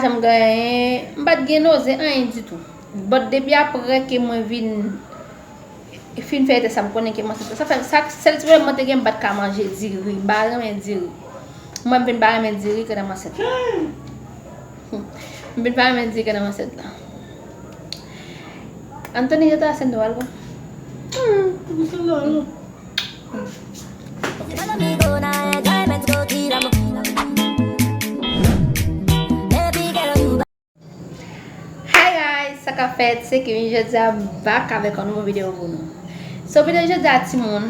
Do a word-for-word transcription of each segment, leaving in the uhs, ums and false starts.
Janm gen anyen, m pa t gen noze, anyen ditou. But depi apre ke mwen vin, fin fè tès la, m konnen ke m ansent. Sa fè, sa, sèl ti pwoblèm mwen te gen, m pa t ka manje diri. M pa renmen diri. Mwen, m vin pa renmen diri pandan m ansent la. M vin pa renmen diri pandan m ansent la. Anthony, yo ta sendo algo. Hmm, gusto lo algo. Hi guys, sa k ap fèt? Se Kimi, jodi a m back avèk yon nouvo videyo pou nou. So, videyo jodi a, timoun,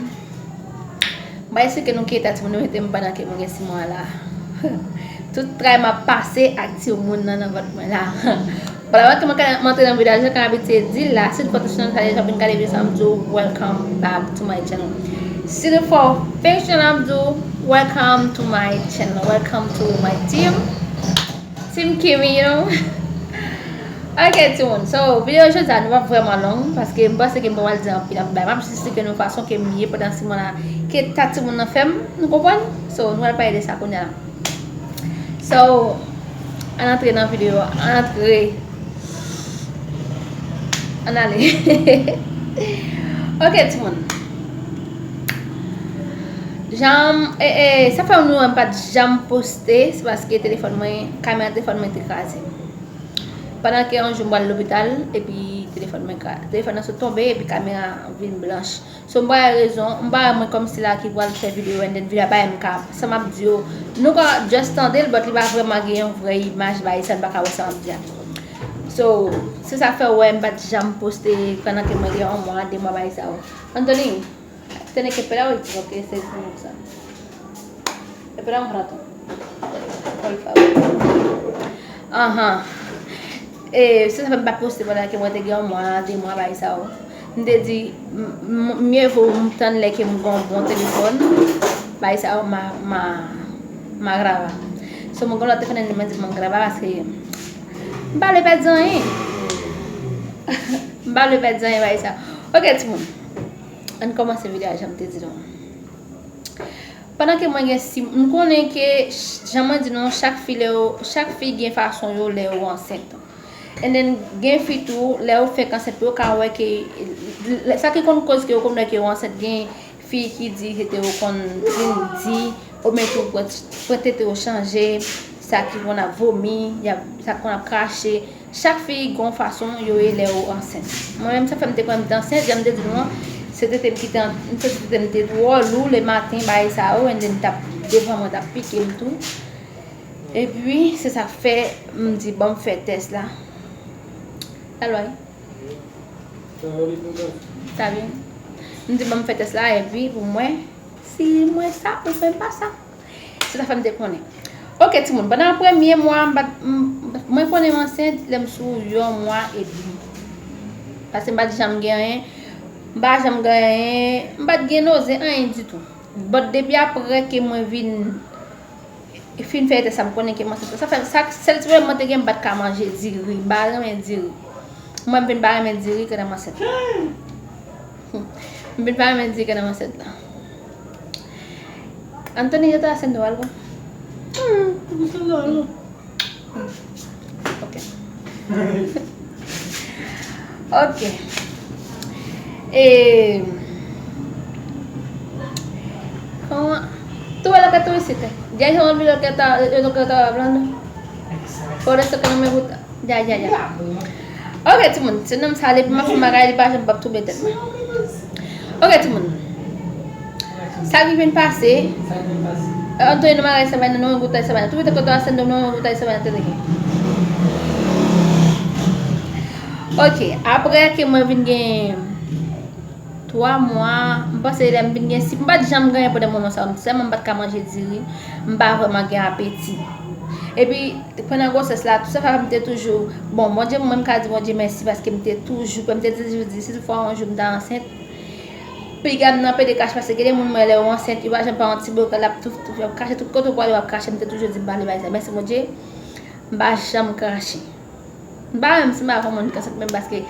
m pa esplike nou ki eta timoun yo mete m pandan ke mwen gen sis mwa la. Tout tray m ap pase ak timoun nan nan vant mwen la. Bon, avan ke mwen ka, mwen antre nan videyo a, jan k abitye di l la, si w fè touch nan sa deja, vin gade videyo sa, m di w, welcome back to my channel. Si w fè touch nan, m di w, welcome to my channel, welcome to my team. Team Kimi, you know. Ok, timoun. So, videyo jodi a, nou p ap vrèman long, paske m panse ke m pa pral di anpil, anpil bagay. M ap jis esplike nou fason ke m ye pandan sis mwa la, ke eta timoun nan fè m, nou konprann? So, nou pral pale de sa kounye a la. So, ann antre nan videyo, ann antre. Ann ale. Ok, timoun. Janm, e, e, sa fè nou wè m pa t janm poste, se paske telefòn mwen, kamera telefòn mwen te kraze. Pandan ke yon jou m pral lopital, epi telefòn mwen kra-, telefòn nan sot tonbe, epi kamera vin blanch. So, m pa wè rezon, m pa wè mwen kòmsi la ki pral fè videyo, and then videyo a pa menm ka, sa m ap di yo, nou ka just tande l, but li pa vrèman gen yon vrè imaj, bagay sa, n pa ka wè sa m ap di a. So, se sa fè w wè m pa t janm poste pandan ke mwen gen yon mwa, de mwa, bagay sa yo. Anthony, tene que esperaba y tengo que ser como sa. Espera un rato. Por favor. Aha. E, se sa fè m pa t poste pandan ke mwen te gen yon mwa, de mwa, bagay sa yo. M te di, m, m, mye vo m tann lè ke m gen yon bon telefòn, bagay sa yo, m a, m a, m a grava. So, mwen gen lòt telefòn, mwen di mwen grava paske m pa vle pèdi anyen. M pa vle pèdi anyen, bagay sa. Ok, timoun. Ann kòmanse videyo a, jan m te di nou. Pandan ke mwen gen sis, m konnen ke, ch-, jan mwen di nou, chak fi lè yo, chak fi gen fason yo lè yo ansent. And then, gen fi tou, lè yo fèk ansent, yo ka wè ke, lè, sa ki konn koz ke yo konn wè ke yo ansent, gen fi ki di se te yo konn vin di, oubyen tou pran, pran tete yo chanje, sa ki konn ap vomi, y ap, sa konn ap krache. Chak fi gen yon fason yo ye lè yo ansent. Mwen menm, sa fè m te kwè m te ansent, jan m te di nou an, se tete m ki te an-, m santi tete m te twò lou le maten, bagay sa yo, and then t ap, devan mwen t ap pike m tou. Epi, se sa k fè m di, "Ban m fè tès la." Alò, wi. Sa byen. M di, "Ban m fè tès la, epi pou m wè si m wè sa oubyen pa sa." Se sa fè m te konnen. Ok, timoun, pandan premye mwa, m pa t, m, mwen konnen m ansent lè m sou yon mwa edmi. Paske m pa t janm gen anyen, m pa janm gen anyen, m pa t gen noze, anyen ditou. But depi apre ke mwen vin, fin fè tès la, m konnen ke m ansent. Sa fè, sa, sèl ti pwoblèm mwen te gen, m pa t ka manje diri, m pa renmen diri. Mwen, m vin pa renmen diri pandan m ansent la. M vin pa renmen diri pandan m ansent la. Anthony, yo te haciendo algo. Hmm, haciendo algo. Ok. Ok. Eh, ¿cómo? Tú ves lo que tú hiciste. Ya yo olvidó lo que estaba, lo que estaba hablando. Por eso que no me gusta. Ya, ya, ya. Ok, timoun, se nonm sa, depi m ap fè bagay, li pa janm p ap tounen tèt mwen. Ok, timoun. Sa ki vin pase, Anthony, nan bagay sa, nan yon goutay sa, tout kote w ap sende nan yon goutay sa, tèt gen. Ok, apre ke mwen vin gen twa mwa, m panse lè m vin gen sis, m pa t janm gen anyen pandan moman sa yo, sèlman m pa t ka manje diri, m pa vrèman gen apeti. Epi, pandan gwosès la, tout sa fè m te toujou, bon, Bondye, mwen, m ka di Bondye mèsi paske m te toujou, m te toujou di, si toutfwa yon jou m ta ansent, piga m nan pede kache, paske gen de moun, mwen, lè yo ansent, yo pa janm pa yon ti bokal, l ap tou, tou, y ap kache, tout kote w pwale, w ap kache, m te toujou di, m pa vle bagay sa, mèsi Bondye, m pa janm krache. M pa menm si m ap fè moun ki ansent menm paske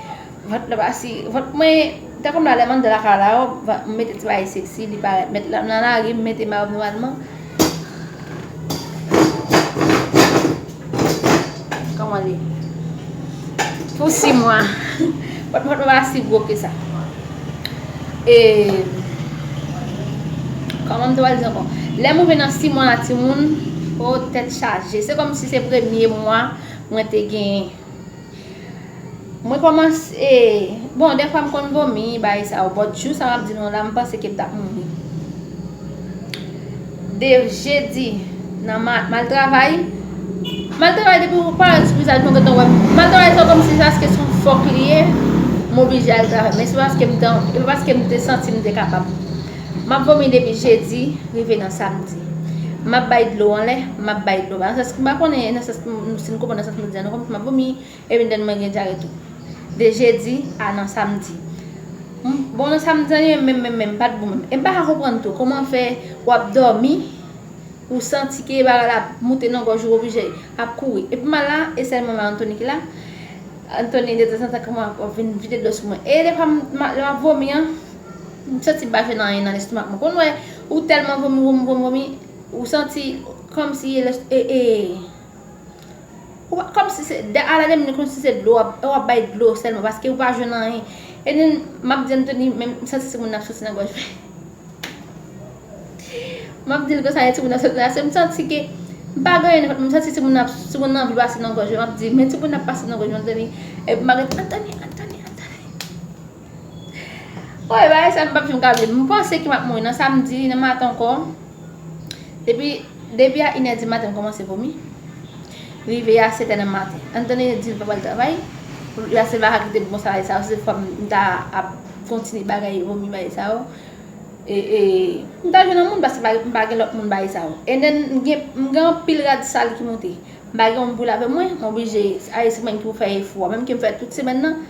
vant la pa si, vant mwen, tankou m la lè m anndan lakay la, m mete ti bagay seksi, li parèt. Met la, nan lari, m mete m abnormalman. Kòman li? Pou sis mwa. Pòt mwen pa si gwo ke sa. E kòman m te pral di ankò? Lè m rive nan sis mwa la, timoun, o, tèt chaje. Se kòmsi se premye mwa mwen te genyen. Mwen kòmanse, bon, dèfwa m konn vomi, bagay sa yo, but jou sa m ap di nou la, m panse ke m t ap mouri. De jedi, nan ma, m al travay, m al travay depi ou parèt sou vizaj mwen, gentan wè m, m al travay, se kòmsi se paske se yon fòk li ye, m oblije al travay, men se paske m te, se paske m te santi m te kapab. M ap vomi depi jedi, rive nan samdi. M ap bay dlo anlè, m ap bay dlo ba. Nan sans, m pa konnen, nan sans, si n konprann nan sans m di a, non, kòmsi m ap vomi, epi m tande mwen gen dyare tou. De jedi a nan samdi. M, bon, nan samdi an, menm, menm, menm, pa t bon menm. E m pa ka konprann tou, kòman fè w ap dòmi, ou santi ke bagay la ap moute nan gòj ou, oblije ap kouri. Epi m al la, e sèlman Anthony ki la. Anthony, de tanzantan, kòman ap vin vide dlo sou mwen. E dèfwa, m, m, lè m ap vomi an, m santi m pa jwenn anyen nan lestomak mwen. Konn wè, ou tèlman vomi, vomi, vomi, vomi, ou santi kòmsi, e, e, Ou pa, kòmsi se, de, a la limit, kòmsi se dlo, w ap, w ap bay dlo sèlman, paske ou pa jwenn anyen. E then, m ap di Anthony, men m santi timoun ap soti nan gòj mwen. M ap di l konsa, e timoun ap soti nan, se m santi ke, m pa gen anyen, m santi timoun ap, timoun nan anvi pase nan gòj mwen, m ap di, men timoun ap pase nan gòj mwen, Anthony. Epi m ap gade, Anthony, Anthony, Anthony. Woy, bagay sa m p ap janm ka bliye. M panse ke m ap mouri nan samdi, nan maten ankò. Depi, depi a inè di maten, m kòmanse vomi. Rive a sèt è nan maten. Anthony di l pa pral travay. Li pa se pa ka kite m konsa, bagay sa yo, se fwa m ta ap kontinye bagay vomi, bagay sa yo. E, e, m ta jwenn yon moun, paske m pa, m pa gen lòt moun, bagay sa yo. And then, m gen, m gen anpil rad sal ki monte. M pa gen moun pou lave mwen, m oblije, a, se mwen ki pou fè efò a. Menm ke m fè tout semèn nan,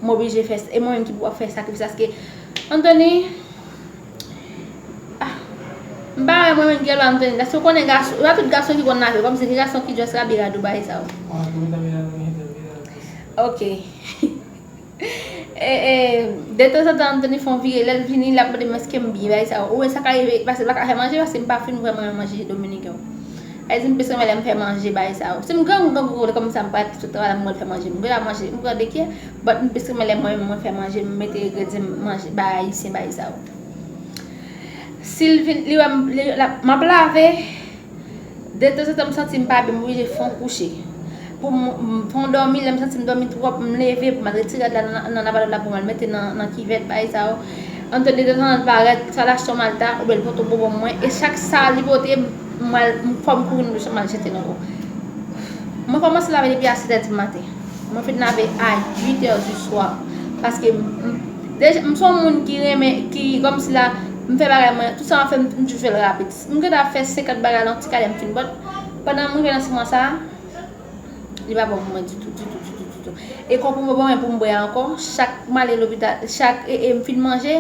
m oblije fè, e mwen menm ki pou ap fè sakrifis la, paske Anthony, ah, m pa wè mwen menm gen lwa Anthony, paske ou konnen gason, e pa tout gason ki konn lave, kòmsi gen gason ki just rabi rad ou bagay sa yo. Ok. E, e, detanzantan, Anthony fè yon vire, lè l vini, l ap mande m èske m byen, bagay sa yo. Ou wè sa ka rive, paske m pa ka fè manje, paske m pa fin vrèman renmen manje dominiken yo. Sa vle di m plis renmen lè m fè manje, bagay sa yo. Si m grangou, grangou, grangou, kòmsa m pral sot travay la, m pral fè manje. M pral manje, m pral dekyè, but m plis renmen lè mwen menm mwen fè manje, m mete engredi, m manje, bay ayisyen, bagay sa yo. Si l vin, li wè m, li, l ap, m ap lave, detanzantan m santi m pa byen, m oblije fè yon kouche. Pou m, m fè yon dòmi, lè m santi m dòmi twòp, m leve, pou m al retire rad la nan, nan lavalòt la, pou m al mete nan, nan kivèt, bagay sa yo. Anthony detanzantan l parèt, swa l achte yon malta, oubyen l pote yon bonbon mwen, e chak sa li pote, m al, m fò m kouri nan douch la, m al jete l ankò. Mwen kòmanse lave depi a sèt è di maten. Mwen fin lave a uit è di swa. Paske m, m, deja, m se yon moun ki renmen, ki, kòmsi la, m fè bagay mwen, tout sa m ap fè, m, m toujou fè l rapid. M gentan ap fè senkant bagay la, yon ti kalè m fin bòt. Pandan m rive nan sis mwa sa a, li pa bon pou mwen ditou, ditou, ditou, ditou. E kòk pou mwen, bon, pou m bwè ankò, chak m ale lopital, chak, e, e m fin manje,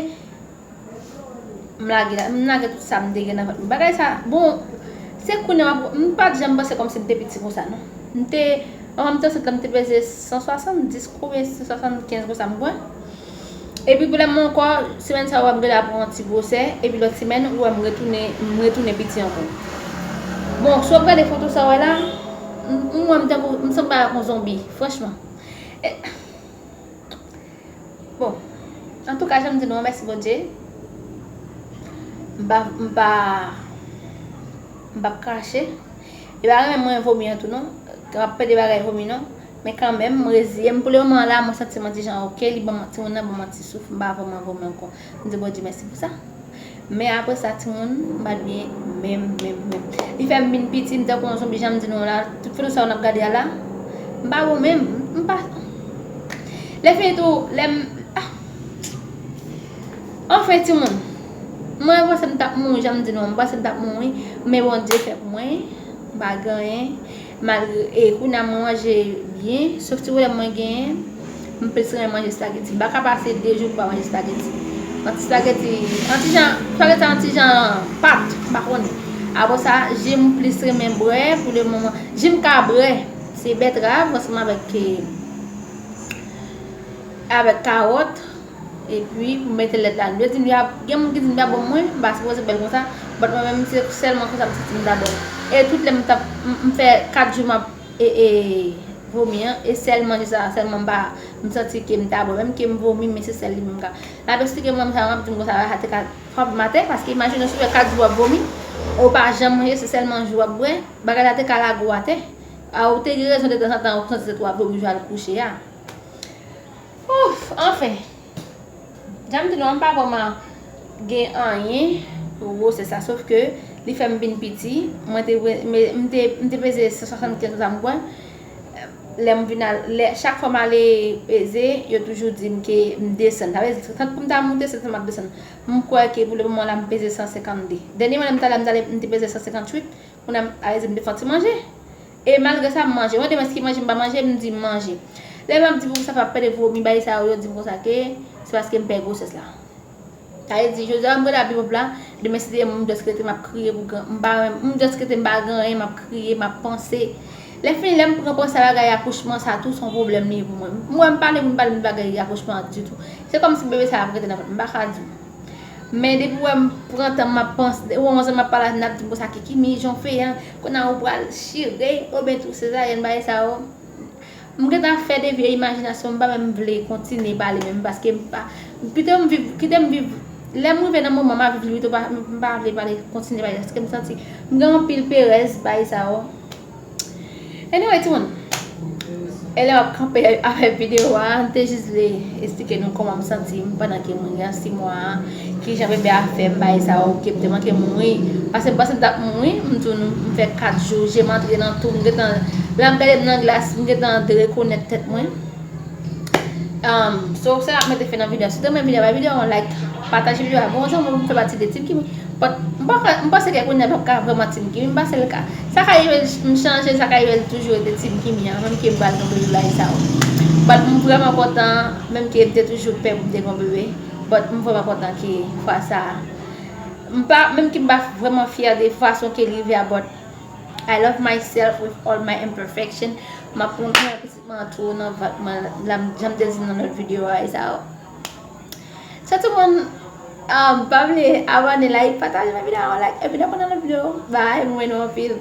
m lage la, m lage tout sa m te gen nan vant mwen. Bagay sa, bon, se kounye a m ap, m pa t janm panse kòmsi m te piti konsa, non. M te, an menm tan, se tan m te peze san swasanndis, konbyen, san swasannkenz konsa, m kwè. Epi pwoblèm mwen ankò, semèn sa, ou wè m gentan pran yon ti gwosè, epi lòt semèn, ou wè m retounen, m retounen piti ankò. Bon, si w ap gade foto sa w wè la, m, m wè m tankou, m sanm parèt yon zonbi, franchman. E, bon, antouka, jan m di nou an, mèsi Bondye. M pa, m pa, m p ap krache. E pa renmen mwen vomi an tou, non. M ap pede bagay vomi, non. Men kanmenm, m reziye m. Pou le moman la, mwen santi m yon ti jan oke. Li ban m, timoun nan ban m yon ti souf. M pa vrèman vomi ankò. M di Bondye mèsi pou sa. Men apre sa, timoun, m pa t byen menm, menm, menm. Li fè m vin piti, m tankou yon zonbi, jan m di nou la. Tout foto sa yo n ap gade a la. M pa bon menm. M pa. Lè fini tou, lè m, ah. Anfen, timoun. Mwen panse m t ap mouri, jan m di nou, mwen panse m t ap mouri. Men Bondye fè pou mwen. M pa gen anyen. Malgre, e kounye a mwen manje byen, sof ti pwoblèm mwen genyen, m plis renmen manje spageti. M pa ka pase de jou m pa manje spageti. Yon ti spageti, yon ti jan, spageti sa yon ti jan pat, m pa konnen. Apre sa, ji m plis renmen bwè pou le moman. Ji m ka bwè, se bètrav ansanm avèk, e, avèk kawòt. Epi, pou mete lèt la. Yo di m, y ap, gen moun ki di m y ap ban mwen, m pa sipoze bèl konsa. But mwen menm, se sèlman konsa m santi m ta bèl. E tout lè m t ap, m, m fè kat jou m ap, e, e, vomi an, e sèl manje sa sèlman m pa, m santi ke m ta bwè, menm ke m vomi, men se sèl li menm m ka. L ap eksplike mwen sa, m ap di m konsa, sa te ka frape m atè, paske imajine w si w fè kat jou w ap vomi, e w pa janm manje, se sèl manje w ap bwè, bagay la te ka lage w atè. A, ou te gen rezon de tanzantan, ou santi tèt ou ap vomi jou al kouche a. Ouf, anfen. Jan m di nou an, m pa vrèman gen anyen pou gwosès la, sof ke li fè m vin piti. Mwen te, m te, m te peze san swasannkenz, sa m kwè. Lè m vin al, lè, chak fwa m ale peze, yo toujou di m ke m desann. Sa vle di, tank pou m ta moute, se tank m ap desann. M kwè ke pou le moman la, m peze san senkannde. Dènye mwa lè m t ale, m t ale, m te peze san senkanntuit. Kounye a, m, sa vle di, m te fè yon ti manje. E malgre sa, m manje. Mwen, demen, ki manje m pa manje, m di m manje. Lè m ap di pou sa pa pède vomi, bagay sa yo, yo di m konsa ke se paske m pè gwosès la. Sa vle di, jodi a, m rele a pi pòp la, demen, si se mwen, m just rete, m ap kriye pou gran, m pa, m just rete, m pa gen anyen, m ap kriye, m ap panse. Lè fini, lè m pran panse a bagay akouchman, sa tou se yon pwoblèm li ye pou mwen. M wè m pale, moun pale m bagay akouchman an ditou. Se kòmsi bebe sa ap rete nan vant, m pa ka di w. Men depi w wè m pran tan m ap panse, ou wè yon zanmi ap pale avè m, n ap di m konsa, Kikimi, jan w fè an, kounye a ou pral chire, oubyen tou sezaryèn, bagay sa yo. M gentan fè de vye imajinasyon, m pa menm vle kontinye pale menm, paske m pa, pito m viv, kite m viv, lè m rive nan moman m a viv li, pito pa, m pa vle pale, kontinye pale, paske m santi m gen anpil perèz, bagay sa yo. Anyway, timoun, e lè w ap kanpe avèk videyo a, m te jis vle eksplike nou kòman m santi m pandan ke m gen sis mwa a, kijan bebe a fè m, bagay sa yo, ke m te manke mouri. Paske m panse m t ap mouri, m di nou, m fè kat jou, je m antre nan tou, m gentan, lè m gade m nan glas, m gentan derekonèt tèt mwen. Um, so, se la m mete fen nan videyo a. Si w te renmen videyo a, bay videyo a yon like, pataje videyo a. Bon, zanmi m fè pati de Team Kimi. But, m pa ka, m panse ke kounye a l p ap ka vrèman Team Kimi. M panse l ka. Sa ka rive m chanje, sa ka rive l toujou rete Team Kimi an, menm ke m pral gen bebe bagay sa yo. But, m vrèman kontan, menm ke m te toujou pè pou m te gen bebe. But, m vrèman kontan ke fwa sa a. M pa, menm ke m pa vrèman fyè de fason ke l rive a, but I love myself with all my imperfection. M ap pran pitit mwen an tou nan vant mwen, la m, jan m te di nan lòt videyo a, e sa yo. So, timoun, um, pa bliye abòne, like, pataje videyo a, like, epi n ap wè nan lòt videyo. Bye, m renmen nou anpil.